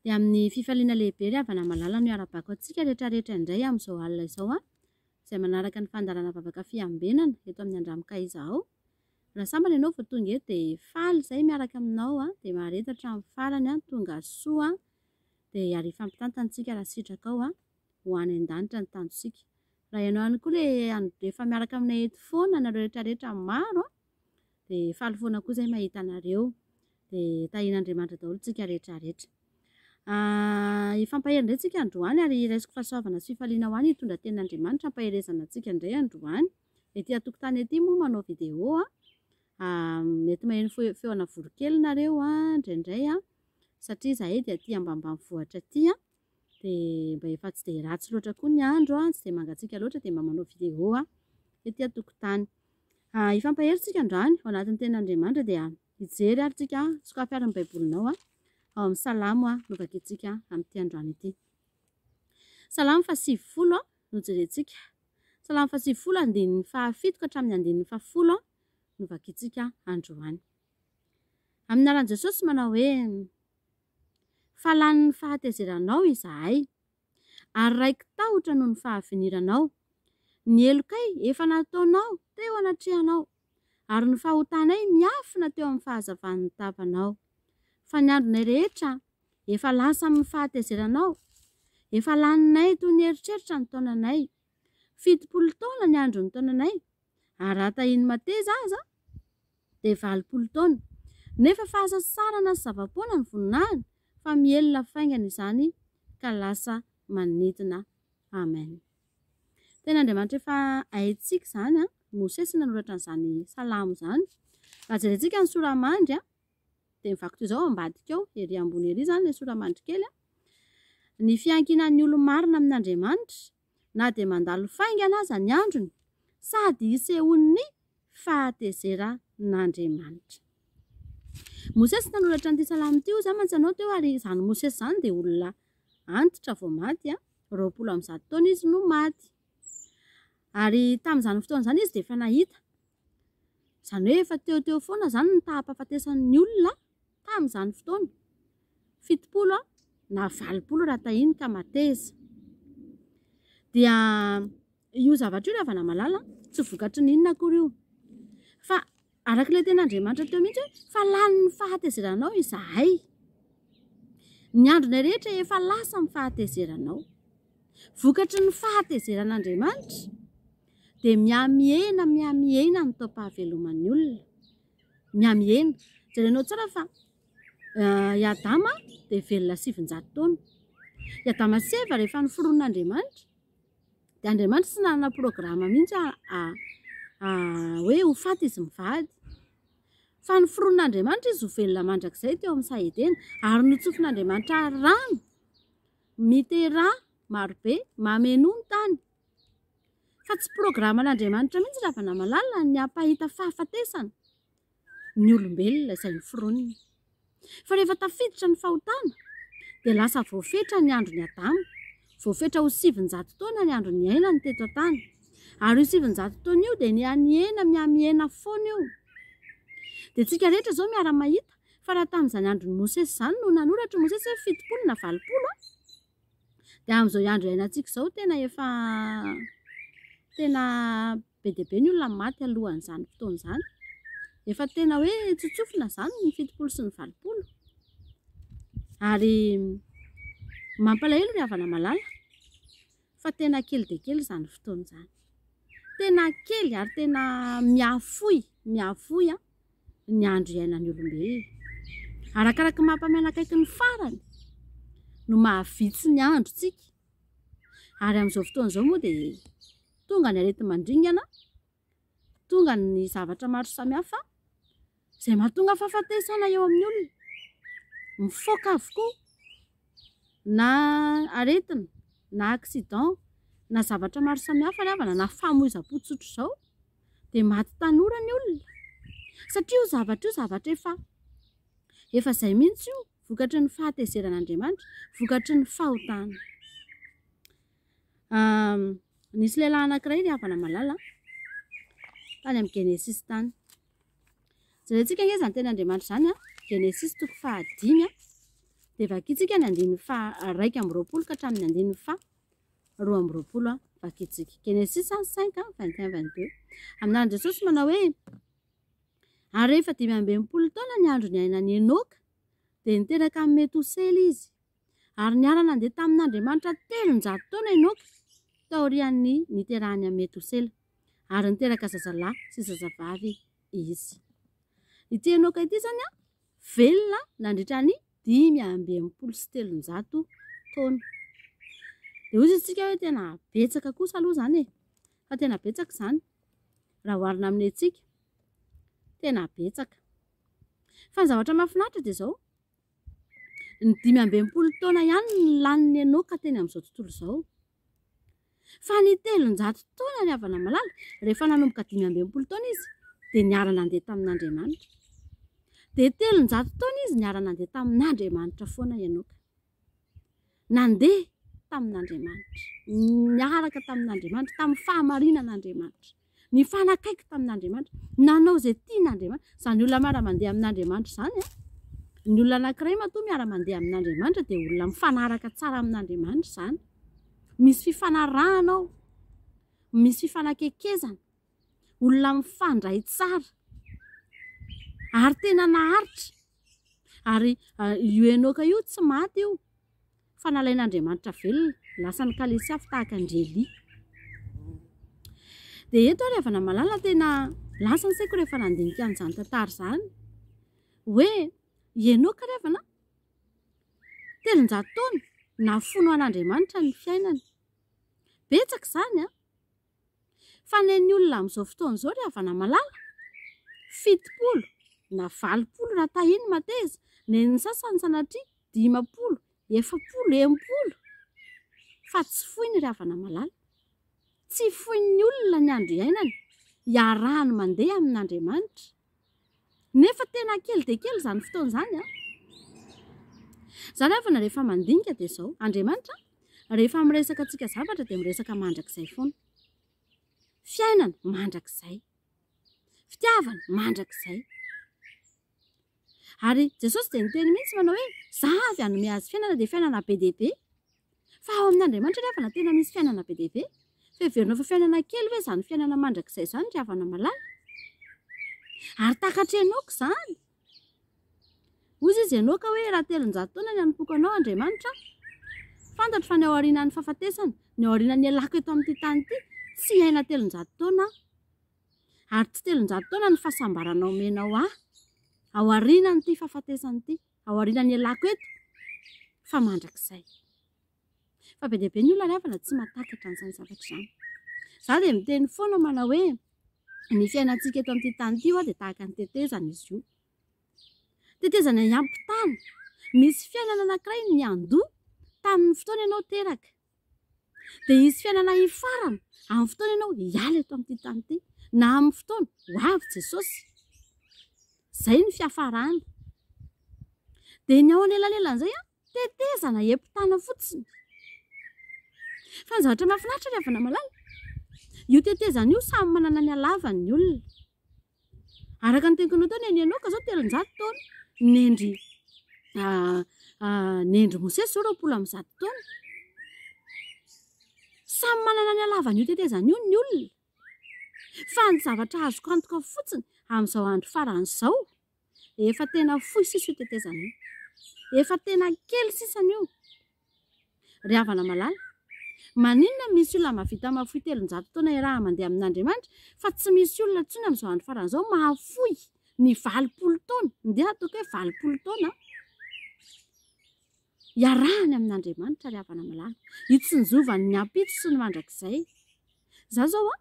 Dia amin'ny fifaliana lehibe ry havana malala no iarabako antsika rehetra rehetra indray amin'izao alina izao an, izay manaraka ny fandaharana vavaka fiambenana eto amin'ny Andramokaiza ao. Raha sambany ianao vao tonga eto dia faly izay miaraka aminao an, dia mahareta hatramin'ny farany an, tonga soa an, dia ary hifampitantana isika raha sitrakao an, ho any an-danitra ny tanjontsika. Raha ianao ihany koa ilay efa miaraka aminay eto foana, nareo rehetra rehetra maro an, Dia faly foana koa izay mahita anareo. Dia tahian'Andriamanitra daholo tsika rehetra rehetra. Ah, hifampahery indray tsika androany ary raisiko fahasoavana sy fifaliana ho any hitondra tenin'Andriamanitra hampaherezana antsika indray androany. Ety an-tokotany ety moa manao vidéo ah. Ah, mety maheno feo ana voronkely nareo ah, indraindray ah, satria izahay dia aty ambanimbanivohitra aty ah. Dia mba efa tsy dia ratsy loatra koa ny andro ah, tsy dia mangatsiaka loatra dia mba manao vidéo ah, ety an-tokotany. Hifampahery tsika androany ao anatin'ny tenin'Andriamanitra dia hijery ary tsika, sokafy ary ny baibolinao ao amin'ny salamo novakintsika amin'ity androany ity. Salamo faha-90 no jerentsika. Salamo faha-90 andininy fahafito ka hatramin'ny andininy fahafolo no vakintsika androany. Amin'ny anaran'i Jesosy manao hoe Fa lanin'ny fahatezeranao izahay. Ary raiki-tahotra noho ny fahaviniranao. Ny helokay efa nataonao teo anatrehanao, ary ny fahotanay miafina teo amin'ny fahazavan'ny tavanao. Fa ny andronay rehetra efa lasa amin'ny fahatezeranao, efa laninay toy ny eritreritra ny taonanay. 70 taona ny andron'ny taonanay, ary raha tahin'ny mateza aza dia 80 taona. Nefa fahasasarana sy zava-poana ny voninahiny, fa mihelina faingana izany ka lasa manidina. Amen. Tena Andriamanitra efa haintsika izany an, Mosesy nanoratra an'izany salamo izany. Raha jerentsika ny sora-mandry an, dia mivaky toy izao ao ambadika ao, ery ambony ery izany ilay sora-mandry kely an. Ny fiankinan'ny olo-marina amin'Andriamanitra, na dia mandalo faingana aza ny androny, sady isehoan'ny fahatezeran'Andriamanitra. Mosesy nanoratra an'ity salamo ity hoy za mantsy anao teo ary izany Mosesy izany dia olona antitra vao maty, 120 taona izy no maty. Ary tamin'izany fotoana izany izy dia efa nahita. Izany hoe efa teo teo foana izany ny taham-pahafatesan'ny olona tamin'izany fotoana. 70 na 80 raha tahiny ka mateza. Dia io zavatra io ry havana malala, tsy vokatry ny inona akory io. Fa araka ilay tenin'Andriamanitra teo mihitsy hoe fa lanin'ny fahatezeranao izahay. Ny andronay rehetra efa lasa amin'ny fahatezeranao. Vokatry ny fahatezeran'Andriamanitra dia mihamihena mihamihena ny taom-pahaveloman'ny olona. Mihamihena. Jerenao tsara fa i Adama dia velona 900 taona. I Adama sy Eva rehefa noforonin'Andriamanitra dia Andriamanitra tsy nanana programa mihitsy hoe ho faty izy mivady. Fa noforonin'Andriamanitra izy ho velona mandrakizay teo amin'ny saha Edena ary notsofin'Andriamanitra rano miteraha marobe mamenoa ny tany. Fa tsy programan'Andriamanitra mihitsy ry havana malala ny hampahita fahafatesana ny olombelona izay noforoniny. Fa rehefa tafiditra ny fahotana dia lasa voafetra ny andron'i Adama, voafetra ho 900 taona ny andro niainany teto an-tany. Ary io 900 taona io dia nihanihena mihamihena foana io. Dia tsika rehetra izao miara-mahita fa raha tamin'izany andron'i Mosesy izany no nanoratra i Mosesy hoe 70 na 80 an, dia amin'izao andro iainantsika izao tena efa tena be dia be ny olona maty alohan'izany fotoana izany. Efa tena hoe tsotsofina izany ny 70 sy ny 80. Ary mampalahelo ry havana malala fa tena kely dia kely izany fotoana izany. Tena kely ary tena mihafohy, mihafohy an, ny andro iainan'ny olombelona. Arakaraka ny mampamianakaiky ny farany no mahavitsy ny androntsika. Ary amin'izao fotoana izao moa dia tonga ny areti-mandringana, tonga ny zavatra maro samihafa izay mahatonga fahafatesana eo amin'ny olona. Mifoaka avokoa na aretina na accident na zavatra maro samihafa ry havana na famoizam-po tsotra izao dia maty tanora ny olona satria io zavatra io zavatra efa efa izay mihitsy io vokatry ny fahatezeran'Andriamanitra, vokatry ny fahotana. Nisy lehilahy anankiray ry havana malala tany amin'ny Genesisy tany. Jerentsika ange izany tenin'Andriamanitra izany an, Genesisy toko fahadimy an. Dia vakintsika ny andininy faha 21 ka hatramin'ny andininy faha 22 vakintsika. Genesis 5, 21, 22. Amin'ny anaran'i Jesosy manao hoe, Ary rehefa 65 taona ny andro niainan'i Enoka, dia niteraka an'i Metosela izy. Ary niara-nandeha tamin'Andriamanitra 300 taona Enoka taorian'ny niterahany an'i Metosela, ary niteraka zazalahy sy zazavavy izy. Ity Enoka ity izany velona nandritra ny 365 taona. Dia hoy isika hoe tena betsaka kosa aloha izany e! Fa tena betsaka izany raha oharina amin'ny antsika. Tena betsaka. Fa ny zavatra mahafinaritra dia izao, Ny 65 taona ihany no lanin'i Enoka teny amin'izao tontolo izao. Fa ny 300 taona ry havana malala, rehefa nanomboka 65 taona izy, dia niara-nandeha tamin'Andriamanitra. Dia 300 taona izy niara-nandeha tamin'Andriamanitra foana Enoka. Nandeha tamin'Andriamanitra, niaraka tamin'Andriamanitra, tamin'ny fahamarinan'Andriamanitra, nifanakaiky tamin'Andriamanitra, nanao izay tian'Andriamanitra. Izany olona miara-mandeha amin'Andriamanitra izany, ny olona anankiray matoa miara-mandeha amin'Andriamanitra dia olona mifanaraka tsara amin'Andriamanitra izany. Misy fifanarahana ao, misy fifanakekezana, olona mifandray tsara ary tena naharitra. Ary io Enoka io tsy maty io fa nalain'Andriamanitra velona, lasa nikalesy afo tahaka an-dry Elia. Dia eto ary havana malala tena lasa ny saiko rehefa nandinika an'izany tantara izany hoe i Enoka ry havana 300 taona nafono an'Andriamanitra ny fiainany. Betsaka izany an! Fa ny an'ny olona amin'izao fotoana izao ry havana malala, 70 na 80 raha tahiny mateza, ny an'ny sasany sanatria 50, 40, 60, fa tsy foiny ry havana malala. Tsy foin'ny olona ny andro iainany, iarahany mandeha amin'Andriamanitra. Nefa tena kely dia kely izany fotoana izany an! Izany havana rehefa mandinika dia izao, Andriamanitra rehefa miresaka antsika zavatra dia miresaka mandrakizay foana. Fiainana mandrakizay. Fitiavana mandrakizay. Ary Jesosy dia niteny mihitsy manao hoe, za avy hanome azy fiainana dia fiainana be dia be. Fa ao amin'Andriamanitra ry havana tena misy fiainana be dia be. Fa heverinao fa fiainana kely ve izany fiainana mandrakizay izany ry havana malala? Ary takatr'i Enoka izany. Hoy izy Enoka hoe raha 300 taona ny hanompoako anao Andriamanitra, fantatro fa ny ao aorianan'ny fahafatesana, ny ao aorianan'ny hialako eto amin'ity tany ity, tsy hiaina 300 taona aho. Ary tsy 300 taona ny fahasambarana omenao ahy ao aorianan'ity fahafatesana ity. Ao aorianan'ny ialako eto fa mandrakizay. Fa be dia be ny olona ry havana tsy mahatakatra an'izany zavatra izany. Za dia miteny foana manao hoe ny fiainantsika eto amin'ity tany ity hoa dia tahaka ny tetezana izy io. Tetezana hiampitana. Misy fiainana anankiray niandoha tamin'ny fotoana ianao teraka. Dia hisy fiainana hifarana amin'ny fotoana ianao hiala eto amin'ity tany ity, na amin'ny fotoana ho avy Jesosy. Izay ny fiafarana. Dia ny ao anelanelan'izay an, tetezana hiampitana fotsiny. Fa ny zavatra mahafinaritra ry havana malala, io tetezana io samy manana ny halavany ny olona. Araka ny teniko anao teo, neny Enoka zao 300 taona, nendry nendry Mosesy zao 120 taona. Samy manana ny halavany io tetezana io ny olona. Fa ny zavatra azoko antoka fotsiny amin'izao andro farany izao, efa tena fohy sisa io tetezana io. Efa tena kely sisa io. Ry havana malala, maninona misy olona mahavita mahafoy 300 taona iaraha mandeha amin'Andriamanitra fa tsy misy olona intsony amin'izao andro farany izao mahafoy ny 80 taona, ndeha ataoko hoe 80 taona iarahany amin'Andriamanitra ry havana malala, hitsinjovany ny ampitso sy ny mandrakizay. Za zao an,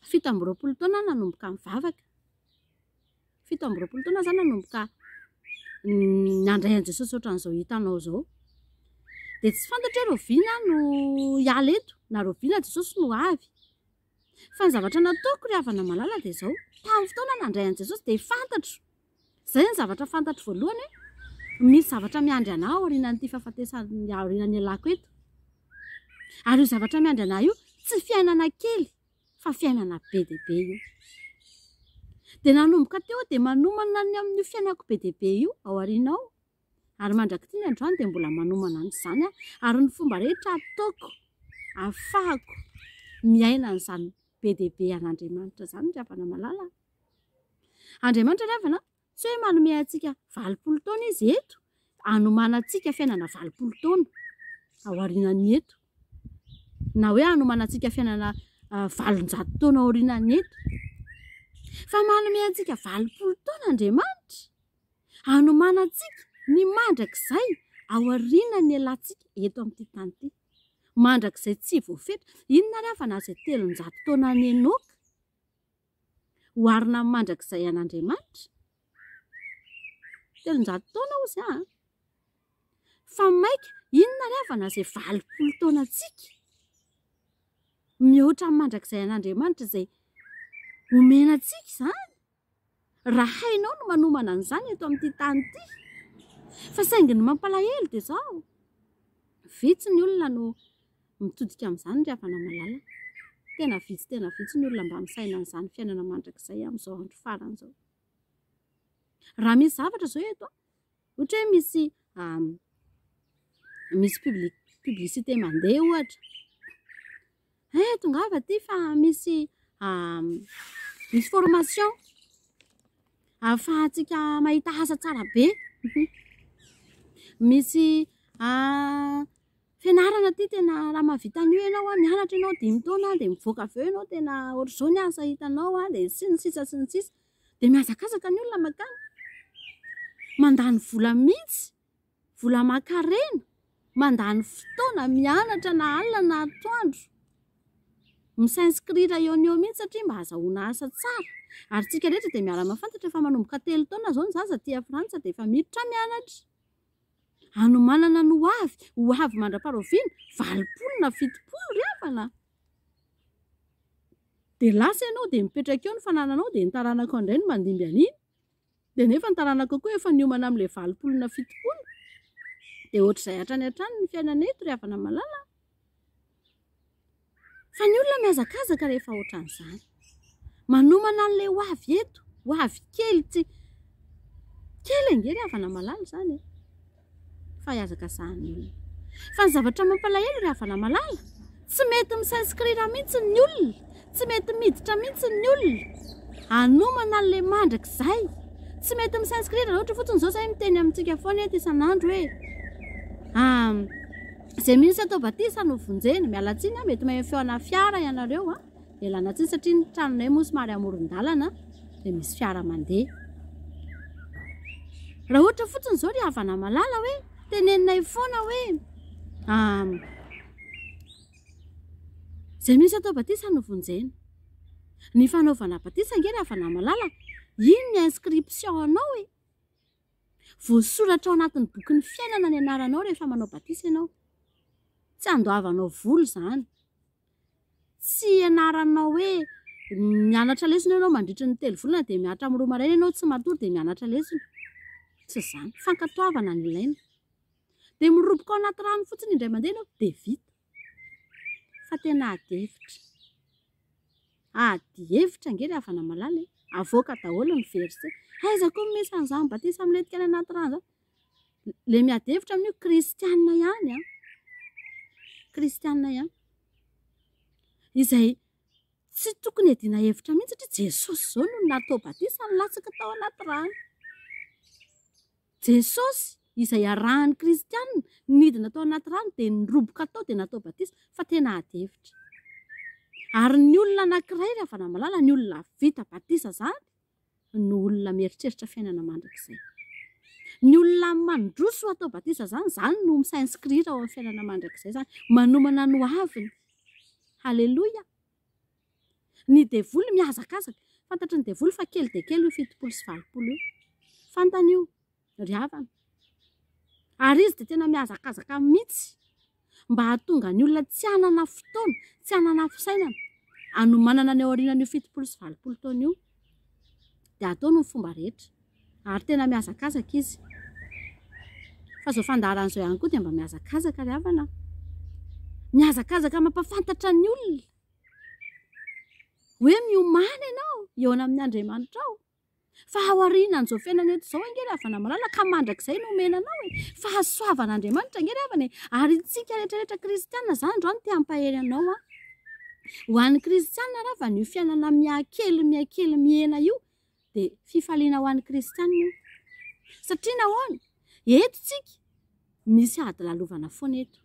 27 taona nanomboka nivavaka. 27 taona za nanomboka nandray an'i Jesosy ohatran'izao hitanao izao. Dia tsy fantatro hoe rahoviana aho no hiala eto na rahoviana Jesosy no avy. Fa ny zavatra nataoko ry havana malala dia izao, tamin'ny fotoana nandray an'i Jesosy dia fantatro, izay ny zavatra fantatro voalohany hoe misy zavatra miandry anah aorianan'ity fahafatesana, aorianan'ny hialako eto. Ary io zavatra miandry anah io tsy fiainana kely fa fiainana be dia be io. Dia nanomboka teo aho dia manomana ny amin'io fiainako be dia be io ao aoriana ao. Ary mandrak'ity ny androany dia mbola manomana an'izany aho. Ary ny fomba rehetra ataoko ahafahako miaina an'izany be dia be an'Andriamanitra izany ry havana malala. Andriamanitra ry havana tsy hoe manome antsika 80 taona izy eto, hanomanantsika fiainana 80 taona ao aorianan'ny eto. Na hoe hanomanantsika fiainana 800 taona aorianan'ny eto. Fa manome antsika 80 taona Andriamanitra hanomanantsika ny mandrakizay ao aorianan'ny ialantsika eto amin'ity tany ity. Mandrakizay tsy voafetra. Inona ary hafa na izay 300 taona an'i Enoka? Oharina amin'ny mandrakizay an'Andriamanitra? 300 taona hozy aho. Fa maika, inona ary hafa na izay 80 taona antsika? Mihoatra amin'ny mandrakizay an'Andriamanitra izay omena antsika izany. Raha hainao ny manomana an'izany eto amin'ity tany ity. Fa saingy ny mampalahelo dia izao, vitsy ny olona no mitodika amin'izany ry havana malala. Tena vitsy tena vitsy ny olona mba misaina an'izany fiainana mandrakizay amin'izao andro farany izao. Raha misy zavatra izao eto, ohatra hoe misy misy publicité mandeha ohatra. Eh, tongava aty fa misy misy formation ahafahantsika mahita asa tsara be. Misy fianarana aty tena raha mahavita an'io ianao an, mianatra ianao 5 taona dia mivoaka avy eo ianao tena ohatr'izao ny asa hitanao an, dia sy ny sisa sy ny sisa. Dia mihazakazaka ny olona mankany. Mandany vola mihitsy. Vola aman-karena, mandany fotoana mianatra na alina na atoandro, mi-s'inscrire eo no eo mihitsy satria mba azahoana asa tsara. Ary tsika rehetra dia miara-mahafantatra fa manomboka 3 taona izao ny zaza aty Frantsa dia efa miditra mianatra. Hanomanana ny ho avy, ho avy mandra-paharoviana, 80 na 70 ry havana. Dia lasa ianao dia mipetraka eo ny fanananao dia ny taranakao indray no mandimby an'iny. Dia nefa ny taranaka koa efa niomana amin'ilay 80 na 70. Dia ohatr'izay hatrany hatrany ny fiainana eto ry havana malala. Fa ny olona mihazakazaka rehefa ohatran'izany. Manomana an'ilay ho avy eto, ho avy kely tsy kely ange ry havana malala izany e. Fa hihazakazahan'ny olona. Fa ny zavatra mampalahelo ry havana malala, tsy mety mi-s'inscrire mihitsy ny olona, tsy mety miditra mihitsy ny olona. Hanomana an'ilay mandrakizay. Tsy mety mi-s'inscrire, raha ohatra fotsiny izao izahay miteny amintsika foana eto isan'andro hoe, izay mino sy atao batisa no vonjena. Miala tsiny aho, mety maheno feona fiara ianareo an. Ialana tsiny satria ny tranonay moa somary amoron-dalana dia misy fiara mandeha. Raha ohatra fotsiny izao ry havana malala hoe teneninay foana hoe izay misy atao batisa no vonjena. Ny fanaovana batisa ange ry havana malala, iny ny inscription anao e. Voasoratra ao anatin'ny bokin'ny fiainana ny anaranao rehefa manao batisa ianao. Tsy andoavanao vola izany. Tsy ianaranao hoe mianatra lesona ianao mandritry ny 3 volana dia mihatra amin'ny 2 maraina ianao tsy matory dia mianatra lesona. Tsy izany. Fankatoavana no ilaina. Dia miroboka ao anaty rano fotsiny indray mandeha ianao dia vita. Fa tena ady hevitra. Ady hevitra ange ry havana malala e. Avoaka daholo ny verset. Aiza koa no misy an'izany batisa milentika any anaty rano izany? Le miady hevitra amin'io kristiana ihany an. Kristiana ihany. Izay tsy tokony hiadiana hevitra mihitsy satria Jesosy izao no natao batisa nilatsaka tao anaty rano. Jesosy izay arahan'ny kristiana nidina tao anaty rano dia niroboka tao dia natao batisa fa tena ady hevitra. Ary ny olona anankiray ry havana malala, ny olona vita batisa izany no olona mieritreritra fiainana mandrakizay. Ny olona mandroso atao batisa izany, izany no mi-s'inscrire ao amin'ny fiainana mandrakizay izany, manomana ny ho aviny. Haleloia! Ny devoly mihazakazaka. Fantatry ny devoly fa kely dia kely io 80 io. Fantany io, ry havana. Ary izy dia tena mihazakazaka mihitsy mba hahatonga ny olona tsy hanana fotoana, tsy hanana fisainana hanomanana ny aorianan'io 80 taona io. Dia ataony ny fomba rehetra. Ary tena mihazakazaka izy. Fa izao fandaharana izao ihany koa dia mba mihazakazaka ry havana. Mihazakazaka mampahafantatra ny olona hoe miomàna ianao hihaona amin'ny Andriamanitrao. Fa aorianan'izao fiainana eto izao ange ry havana malala ka mandrakizay no omena anao e. Fahasoavan'Andriamanitra ange ry havana e. Ary isika rehetra rehetra kristiana izany androany te hampahery anao aho. Ho an'ny kristiana ry havana io fiainana mihakely mihakely mihena io dia fifaliana ho an'ny kristiana io. Satria nahoana? Eto tsika misy ady lalovana foana eto.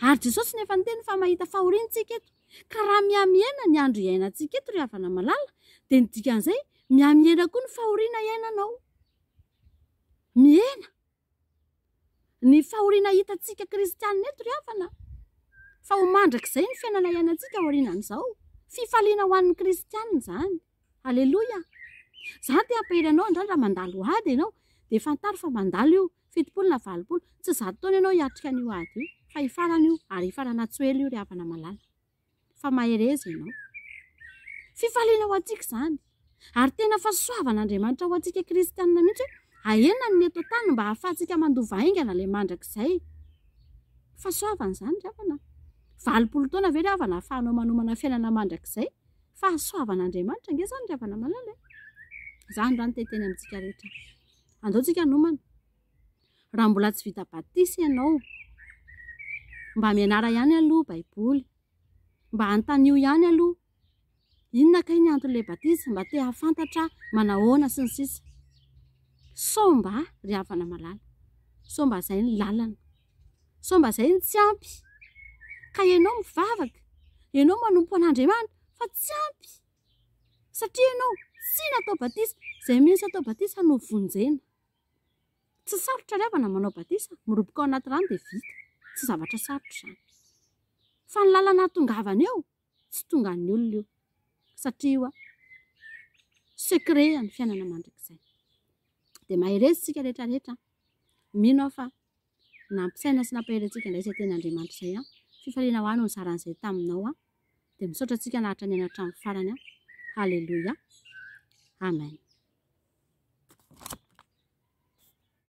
Ary Jesosy no efa niteny fa mahita fahoriana tsika eto. Ka raha mihamihena ny andro iainantsika eto ry havana malala dia ny dikan'izay mihamihena koa ny fahoriana iainanao. Mihena ny fahoriana hitantsika kristianina eto ry havana. Fa ho mandrakizay ny fiainana iainantsika aorianan'izao. Fifaliana ho an'ny kristianina izany. Aleloia! Za te hampahery anao androany raha mandalo ady ianao dia fantaro fa mandalo io, 70 na 80, tsy 100 taona ianao hiatrika an'io ady io fa hifarana io ary hifarana tsy ho ela io ry havana malala. Fa mahereza ianao. Fifaliana ho antsika izany. Ary tena fahasoavan'Andriamanitra ho antsika kristianina mihitsy hoe ahena ny eto an-tany mba hahafahantsika mandova haingana ilay mandrakizay. Fahasoavana izany ry havana. 80 taona ve ry havana ahafahanao manomana fiainana mandrakizay? Fahasoavan'Andriamanitra ange izany ry havana malala e. Izany raha ny te-hiteny amintsika rehetra. Andao tsika hanomana. Raha mbola tsy vita batisa ianao, mba mianara ihany aloha Baiboly. Mba anontanio ihany aloha. Inona kay ny anton'ilay batisa? Mba te hahafantatra manahoana sy ny sisa. Sao mba ry havana malala. Sao mba izay ny lalana. Sao mba izay no tsy ampy? Ka ianao mivavaka, ianao manompo an'Andriamanitra fa tsy ampy. Satria ianao tsy natao batisa. Izay mino sy atao batisa no vonjena. Tsy sarotra ry havana manao batisa, miroboka ao anaty rano dia vita. Tsy zavatra sarotra izany. Fa ny lalana hahatongavana eo, tsy tongan'ny olona io. Satria io secret ny fiainana mandrakizay. Dia mahereza isika rehetra rehetra. Mino aho fa nampisaina sy nampahery antsika indray izay tenin'Andriamanitra izay an. Fifaliana ho ahy no nizara an'izay taminao an. Dia misaotra antsika naharitra nihaino hatramin'ny farany an. Haleloia. Amen.